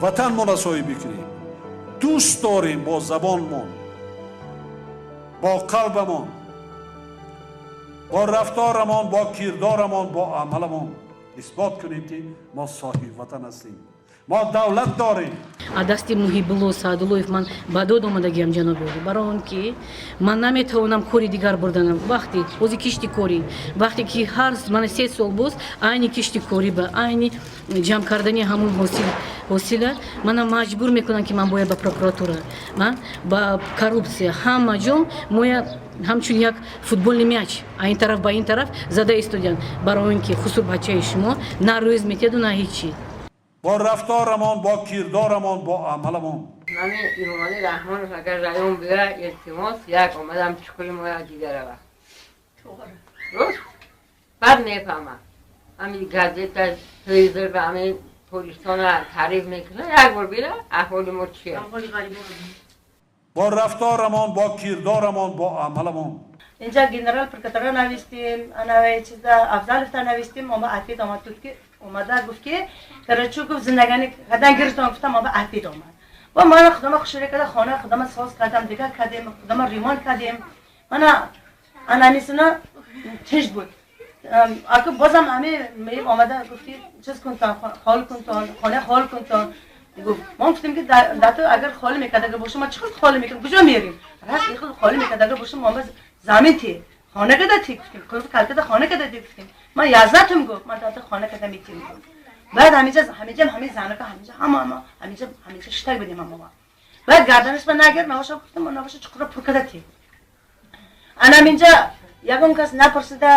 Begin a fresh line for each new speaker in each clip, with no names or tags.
Ватанмонро соҳиб кунем. Дӯст дорем бо забонмон, бо қалбамон, бо рафторамон, бо кирдорамон, бо амаламон исбот кунем, ки мо соҳиби ватан ҳастем, мо давлат дорем.
Аз дасти Муҳибулло Саъдуллоев ман ба дод омадагиам, ҷаноби олӣ, барои он ки ман наметавонам кори дигар бурданам. Вақте ҳози кишти корӣ, вақте ки ҳар мана 3 сол боз айни кишти корӣ ба айни ҷамъ кардани ҳамун ҳосила мана маҷбур мекунанд, ки ман бояд ба прокуратура, ба коррупсия, ҳама ҷо моя ҳамчун як футбольный мяч а ин тараф ба ин тараф зада истодианд, барои он ки хусур бачаи шумо на рӯз метиҳаду, на ҳечи.
Бо рафторамон, бо кирдорамон, бо амаламон.
Мани Эмомалӣ Раҳмонов агар раён бира, илтимос, як омадам чуқури моя дида рава. Рост баъд мефаҳмам, ҳамин газета, телевизор ба ҳамин Тоҷикистона таъриф мекунад, як бор бира, аҳволи мо чия.
Бо рафторамон, бо кирдорамон, бо амаламон.
Инҷа генерал прокуратура навистем, ана чиза Афзаловта навистем, ома ответ омад тут, ки омада гуфт, ки короче, гуфт, зиндагани кадан гирифтам, гуфтам, ома ответ омад. Ва мана худама хушуре када, хона худама соз кардам, дигар кардем, худама ремонт кардем. Мана ананисина тинч буд. Аку бозам ами омада гуфт, ки чиз кунтон, хол кунтон, хона хол кунтон гуфт. Мо гуфтем, ки дато агар холӣ мекардага бошем, ма чӣ хел холӣ мекунем, куҷо мерем? Раст ихел холӣ мекардага бошем, мо замин ти хона када ти гуфтем, курф калкада хона када ти гуфтем. Ман язнатум гуфт, ман дато хона када метим гуфт. Баъд ҳамиҷа ҳамин занака ҳамиҷа ҳама ҳама ҳамиҷа штак будем ҳама. Баъд гарданаш ба нагир навоша гуфтем, навоша чуқура пур када ти. Анаминҷа ягон кас напурсида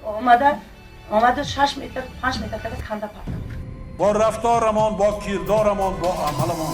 омада 6 метр, 5 метр када канда парда.
Бо рафторамон, бо кирдорамон, бо амаламон.